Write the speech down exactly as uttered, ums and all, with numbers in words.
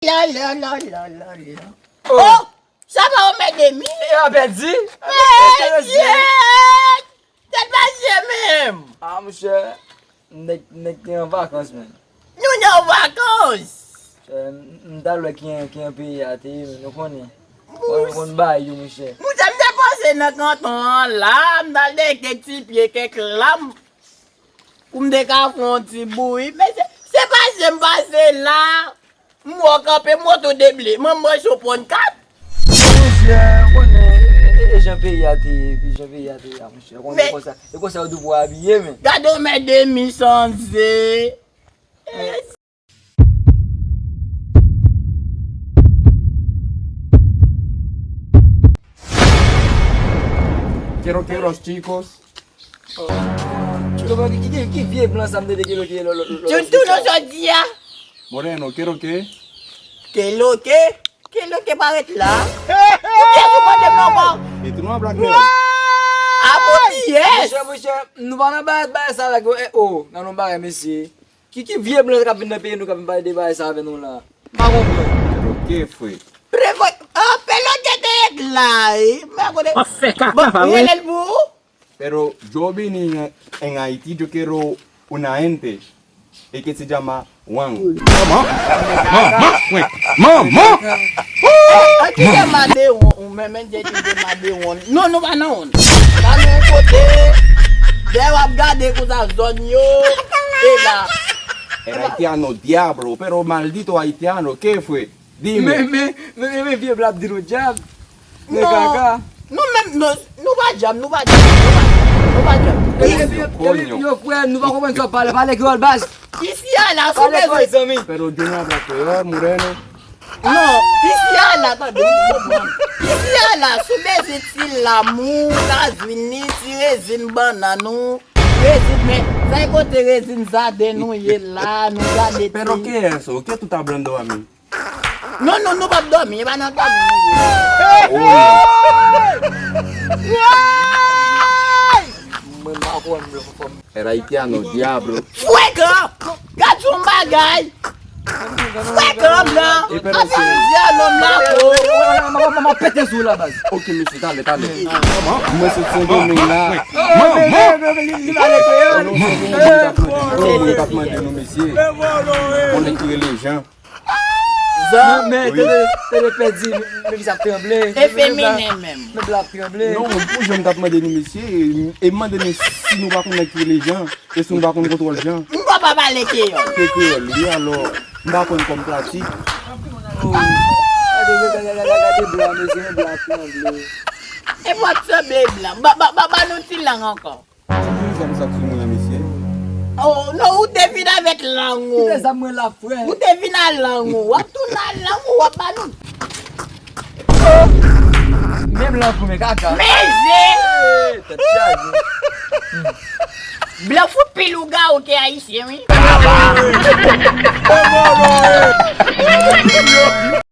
La, la, la, la, la, la. Oh! Oh! Sa pa omède mi? E a pèdi? Mesye! Tèt pa je menm! Ah, monchè, nèg, nèg te an vakans, menm. Nou nan vakans! Eh, m, m t al wè ki, ki an peyi a te ye, men nou konnen. Mous. Ou konn bay yo, monchè. Mous, m te pase nan kanton an la, m t al dèyè kèk ti pye, kèk lam, pou m te ka fè yon ti bouyi. Men se, se pase m pase la, m wè w kanpe moto deble, m an manch ou pran kat. Monchè, ou konnen, e, e, e jan peyi a te ye, epi jan peyi a te ye a, monchè. Ou konnen konsa, e konsa yo tou pou abiye, men. Gade omède mi sanze. Quiero, quiero, chicos. Ki, ki, ki, ki vye blan sa m tande ke lo ke lo, lo, lo, lo, Tuntun, nou jodi a? Moreno, quiero que. Ke lo ke? Ke lo ke parèt la? Ou kiyès ou mande m non ankò? E tou nou an blak kreyòl. Ah, bon, yes. Monchè, monchè, nou pa nan bagay, bagay sa la, eh, oh, nan non bagay, mesye. Ki, ki vye blan k ap vin nan peyi nou k ap vin pale de bagay sa avè nou la? M pa konprann. Peloke, frè. Prevo-, ah, Peloke te ret la, wi. M pa konnen. W ap fè kaka, pa vre? Rele l pou ou? Pero yo vine en Haití, yo quiero una gente. E que se llama Juan. Manman! Manman! Manman! An ki te madewon, ou menm, men Jay ki te madewon. Non, nou pa nan wonn. Pa nan yon kote. Dèyè w ap gade konsa zòn yo. E la. El haitiano diablo, pero maldito haitiano, ¿qué fue? Dime. Men, men, men, men, men vye blan ap di nou dyab. Men kaka. Nou menm, nou, nou pa dyab, nou pa dyab, nou pa dyab, nou pa dyab. Epi, epi, epi, yo frè, nou pa konprann sa w ap pale, pale kreyòl baz. Isi a la, sou bezwen. Pale kreyòl, zanmi. Pero yo no habla creol, moreno. Non, isi a la, tande, ou konprann. Isi a la, sou bezwen ti lamou, kazwini, ti rezin bannann ou, rezin, men, sa e kote rezin zaden nou ye la, nou gade ti. Pero qué es eso? ¿Qué tú estás hablando a mí? Non, non, nou p ap dòmi, e pa nan dòmi nou ye. Mwen pa konn mwen fò m. El haitiano, diablo. Frekan! Gad yon bagay! Frekan, blan! Anpil dyalòg la, ko! M ap pete sou la, baz. Ok, mesye, talè, talè. Mwen sot Sendomeng la. Manman! Mwen t ap mande nou, mesye. Konnen ki rele Jan. Zan. Men, men, tande, tande pèdi, men, men misye ap tranble. E feminen menm. Men blan ap tranble. Non, pou jan m t ap mande nou, mesye, e, e m mande nou si nou pa konn nèg ki rele Jan, e si nou pa konn kontwòl Jan. M pa, pa pale kreyòl. Se kreyòl, wi, alò, m pa konn kòm pratik. Oh. Gade, gade, gade, gade blan, mesye, men blan ap tranble. E w ap sanble blan. Ba, ba, ba, ba nou ti lang ankò. Ki zam sa k sou mwen an, mesye? Oh, non, ou te vin avèk lang ou. Kite zam mwen la, frè. Ou te vin a lang ou. W ap tounen a lang ou, w ap ba nou. Men blan pou men kaka. Men je! Tèt chaje. Blan fout pi lougawou ke ayisyen, wi.